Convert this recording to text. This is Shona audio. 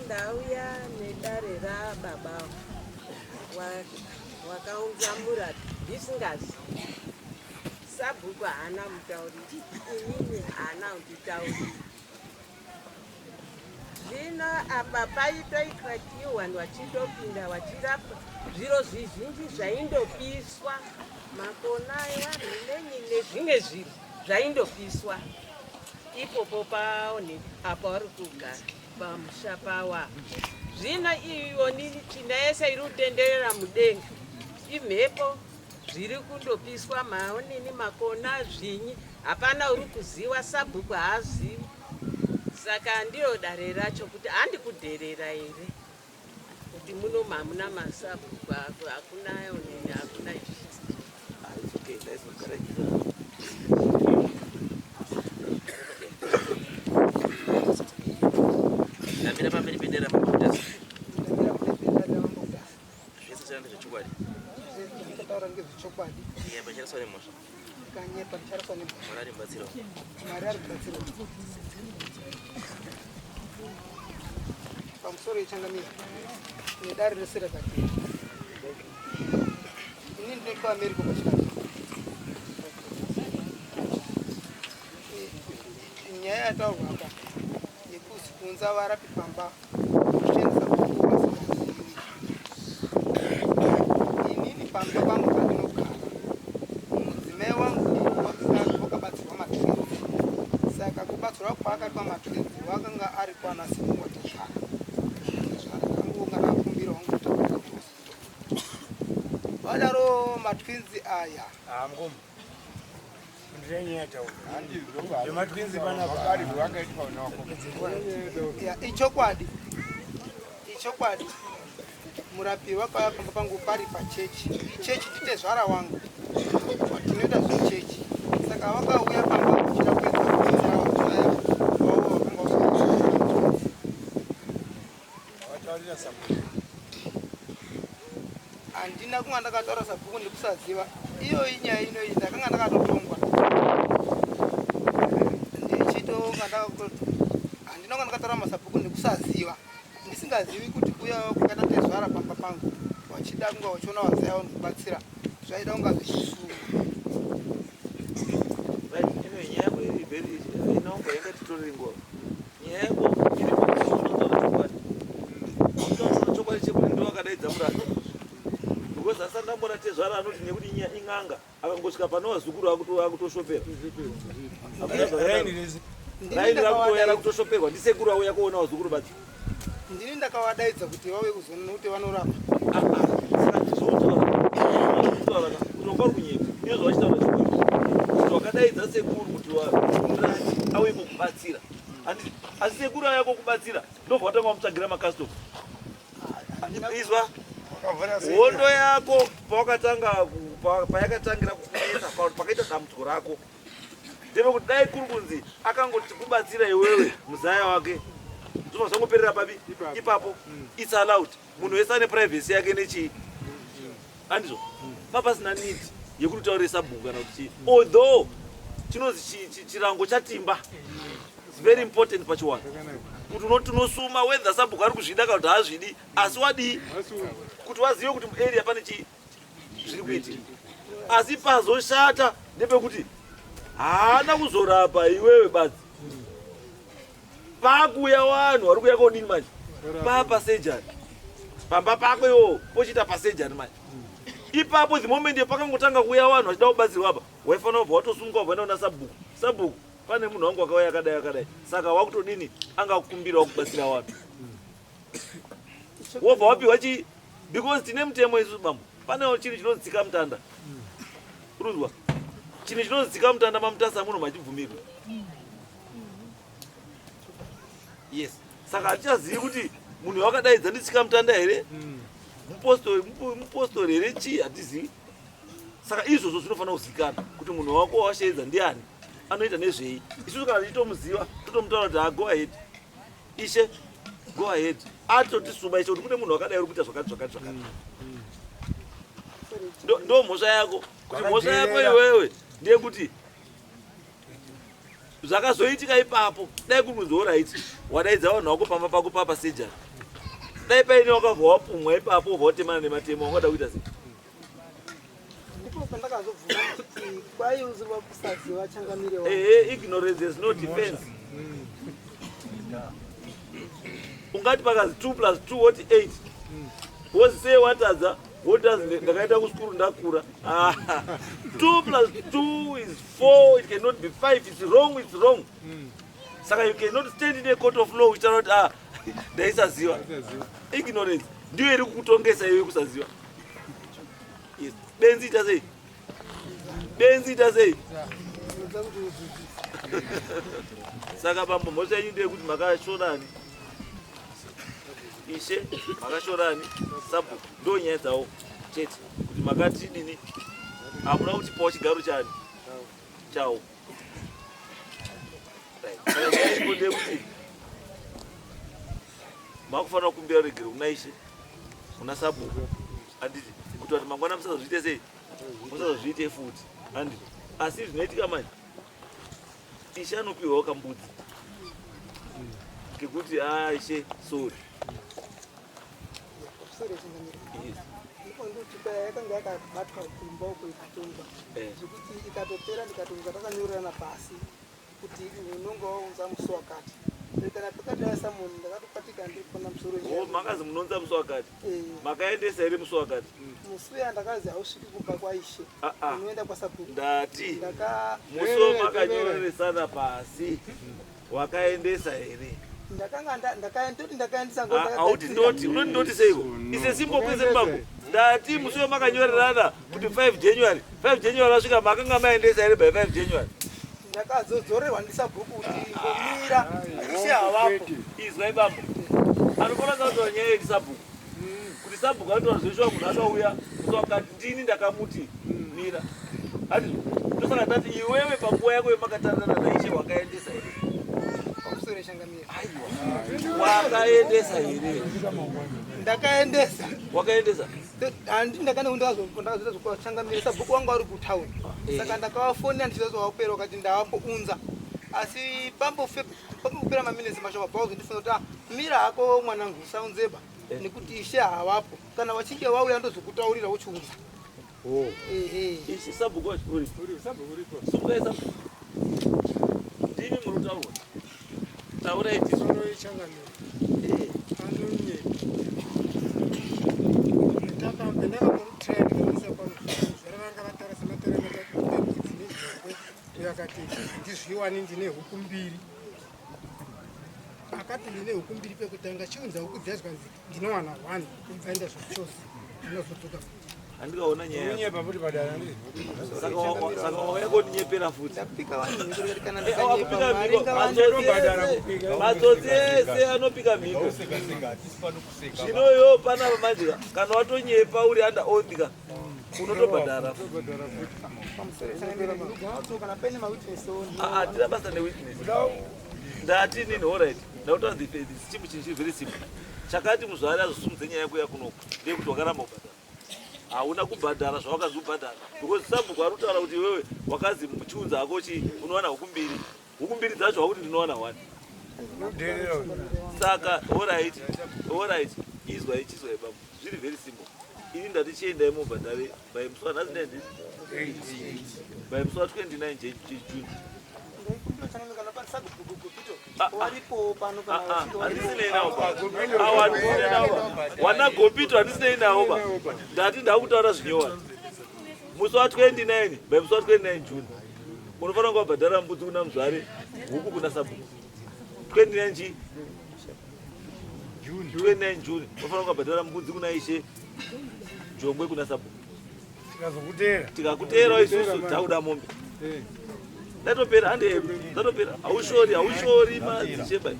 Ndauya nedare rababa wakaunza murapi ndisingazi. Sabhuku haana mutauriri, inini haana kunditaurira. Zvino apa paitoitwa chiyo vanhu vachindopinda vachirapwa zviro zvizhinji zvaindopiswa makona evanhu nenyi nezvimwe zviro zvaindopiswa ipopo paoni apa vari kugara pamusha pawa zvino iyonini tsvina yese iri kutenderera mudenga imhepo zviri kundopiswa maonini makona zvinyi hapana uri kuziwa sabhuku haazivi saka ndiro dare racho kuti handi kudherera here kuti muno hamuna masabhuku hakuna onini hakuna izvi. Ndamira pamberi pedera mambo. Zvese zvanga ndezvechokwadi. Zvandikataura ngezvechokwadi. Ndinyepa ndicharaswa nemhosva. Ndikanyepa ndicharaswa nemhosva. Mwari ari mubatsiro. Mwari ari mubatsiro. Pamusoro yechangamiro nedare rese rakatera. Ini ndinoitwa America pachikati. Nyaya yataurwa apa yekuzi kuunza varapi pamba Inini pamba pangu pandinogara mudzimai wangu wakabatsirwa matwinzi saka kubatsirwa kwaakaitwa matwinzi wakanga ari kwana sekuru watezvara tezvara angu kana akumbira wangu kutaura kuhospital vadaro matwinzi aya Ah, mukoma. Ichokwadi, ichokwadi. Murapi wakauya pamba pangu pari pachechi. Chechi nditezvara wangu, tinoita zvechechi. Saka vakauya pamba kuchida kuedza kubatsira vazaya vavo vakanga Handina kunga ndakataura sabhuku ndikusaziva iyoyi nyaya inoyi ndakanga ndakatotongwa ndichitonga handina kunga ndakataura masabhuku ndikusaziva ndisingazivi kuti kuya kwakaita tezvara pamba pangu vachida kunga vachiona vazaya vanokubatsira zvaida kunga zvichisunga. Nyaya yako iri very inongo yanga titorere nguva. Nyaya yako iri pakuti chokwadi. Unotaura chokwadi chekuti ndiwe wakadaidza murapi. Because asati ndambona tezvara anoti nekuti in'anga akangosvika pane vazukuru akutoshopera. Hakuna zvakadaro. Raini rakutouya rakutoshoperwa ndisekuru auya kuona vazukuru bacho. Ndini ndakavadaidza kuti vauye kuzoona nekuti vanorapa. Saka ndizvotaura kuti wanga uri kunyepa. Izvo zvavachitaura chokwadi. Kuti wakadaidza sekuru kuti murapi auye kukubatsira. Handiti asi sekuru auya kukubatsira ndobva watanga wamutsvagira makastoma. Izwa hondo yako pawakatanga payakatangira kukunetsa pakaita dambudziko rako ndepekuti dai kuri kunzi akangoti kubatsira iwewe muzaya wake zvobva zvangoperera papi ipapo. It's allowed, munhu wese ane privacy yake nechii, handizvo? Papasina need yekuti utaure sabhuku kana kuti chii, although chinonzi chirango chatimba. It's very important pachiwanhu kuti unoti unosuma whether sabhuku ari kuzvida kana kuti haazvidi, asi wadii kuti wazive kuti muarea pane chii zviri kuitika. Asi pazoshata ndepekuti haana kuzorapa iwewe badzi, pakuuya vanhu vari kuuya kodini manje papa surgery pamba pako iwowo pochiita pasurgery manje ipapo. The moment pakangotanga kuuya vanhu vachida kubatsirwa apa, waifanira kubva watosunguka wabva kuna sabhuku. Sabhuku, pane munhu wangu wakauya akadai akadai, saka wakutodini angakukumbirawo kubatsira vanhu, wobva wapiwa chii? Because tine mutemo isu bambo, pane chinhu chinonzi tsika mutanda. Urunzwa chinhu chinonzi tsika mutanda maMutasa muno machibvumirwa. Yes, saka hatichazivi kuti munhu wakadaidza nditsika mutanda here, mupostori here, chii, hatizivi. Saka izvozvo zvinofanira kuzikanwa kuti munhu wako wawasheedza ndiani, anoita nezvei. Isusu kana tichitomuziva totomutaura kuti, "Ha, go ahead ishe, go ahead." Atotisuma ishe kuti kune munhu wakadai uri kuita zvakati zvakati zvakati. Ndo mhosva yako, kuti mhosva yako iwewe ndeyekuti zvakazoitika ipapo, dai kuri kunzi alright, wadaidza vanhu vako pamba pako papa surgery. Dai paine wakabva wapumwa ipapo wobva watemana nematemo wangada kuita sei? Ndipo pandakazobvuma kuti kwaiuziva kusaziva changamire wangu. Ehe, ignorance is no defense. Ungati pakazi 2 plus 2 woti 8. Wozi sei watadza wotazi ndakaita kuskuru ndakura. Ah, 2 plus 2 is 4, it cannot be 5, it's wrong, it's wrong. Saka you cannot stand in a court of law uchitaura kuti ah ndaisaziva. Ignorance ndiyo iri kukutongesa iwe kusaziva. Yes. Benzi ita sei? Benzi ita sei? Ndinoda kuti udzidzise. Saka bambo mhosva yenyu ndeyekuti makashorani ishe, makashorani sabhuku, ndo nyaya dzawo chete kuti makati dini, hamuna kutipawo chigaro chani chawo. Right. Saka nyaya iripo ndeyekuti makufanira kukumbira regero kuna ishe, kuna sabhuku, handiti, kuti vanhu mangwana musazozviite sei, musazozviite futi, handiti. Asi zvinoitika manje, ishe anopiwawo kambudzi kekuti a ishe sorry. Sorry changamire. Yes. Ndipo ndoti paya yakanga yakabatwa kumba uko ikatongwa. Zvekuti ikatopera ndikatonga takanyorerana pasi kuti unonga waunza musi wakati. Kana pakati aisa munhu ndakatopatika ndiri musoro. Oh, makazi munonza musi wakati, makaendesa here musi wakati? Musi uya ndakazi hausviki kumba kwaishe. Ah, ah. Unoenda kwasabhuku. Ndati Ndaka musi wamakanyoreresana pasi wakaendesa here? Ndakanga ndoti ndakaendesa. Ah, auti ndoti unoti ndoti seiko? Ise simple question bambo. Ndati musi wamakanyorerana kuti 5 January, 5 January vasvika, makanga maendesa here by 5 January? Ndakazodzorerwa ndisabhuku kuti ngomira, ishe havapo. Izwai bambo, anofanira kutaura nyaya yechisabhuku kuti sabhuku anotaura zveshuwa munhu akauya musi wakati ndini ndakamuti mira ati. Ndosaka ndati iwewe panguva yako yemakatarirana naishe wakaendesa here? Pamusoro changamire. Aiwa, wakaendesa here? Ndakaendesa. Wakaendesa? Handi ndakane ndakazoita zvokuchangamira, sabhuku wangu ari kutauni, saka ndakavafonera ndichizovaupera wakati ndavapounza, asi pambopera maminitsi mashoma bvauzondifuna kuti, "Ah, mira hako mwanangu, usaunzeba nekuti ishe havapo. Kana vachinge vauya ndozokutaurira uchiunza." Ehe. Ishe sabhuku wacho uri sumukai sabhuku, ndimi muri kutaurwa, taurai tisu. Soro yechangamire. Anonyepa. Ndakamutraya ndikamuisa pano zvara vanga vataura semataura mbudzi nejongwe. Akati handizviwani, ndine huku mbiri. Akati ndine huku mbiri pekutanga, chiunza huku dziya, zvikanzi ndinowana one, ndibvaenda zvachose, ndinozodzoka futi. Handikaona nyaya yako. Unyepa futi padara ndizvo. Saka wauya kondinyepera futi. Ndapika vanhu mhiko ndikati kana Eh, ndikanyepa wakupika Mwari mhiko. Unobhadhara kupika. Matsotsi ese anopika mhiko. Zvinoyo panapa manje kana watonyepa uri under oath ka, unotobhadhara. Pamusoro changamire, ndinogona kudzoka kana paine mawitness. Hatina basa newitness. Ndati nini, alright, ndakutaura the chimwe chinhu chiri very simple. Chakati muzvari azosumudze nyaya yako yakunoku ndeyekuti wakaramba kubhadhara, hauna kubhadhara zvawakazi kubhadhara, because sabhuku ari kutaura kuti iwewe wakazi muchiunza hako chi unowana huku mbiri, huku mbiri dzacho wakuti ndinowana one. Unodherera uyu. Saka alright, izwa ichizwa ipapo, zviri very simple. Ini ndati chiendai mubhadhare by musi wanhasi nendi by musi wa29 June. Ndaikumbira changamire kana panisagupito Ah, ah. waripo pano kana Ah, ah, vachinge varipo. handisinei nawo ba. Awa, handisinei nawo ba. Wana Gopito handisinei nawo ba. Ndati ndakutaura zvinyowani. Musi wa29, by musi wa29 June unofanira kunge wabhadhara mbudzi kuna muzvare, huku kuna sabhuku. 29 chi 29 June unofanira kunge wabhadhara mbudzi kuna ishe, jongwe kuna sabhuku. Tikazokutera. Tikakuteerawo isusu takuda mombe, ndatopera hande, ndatopera. Haushori, haushori madzishe bai.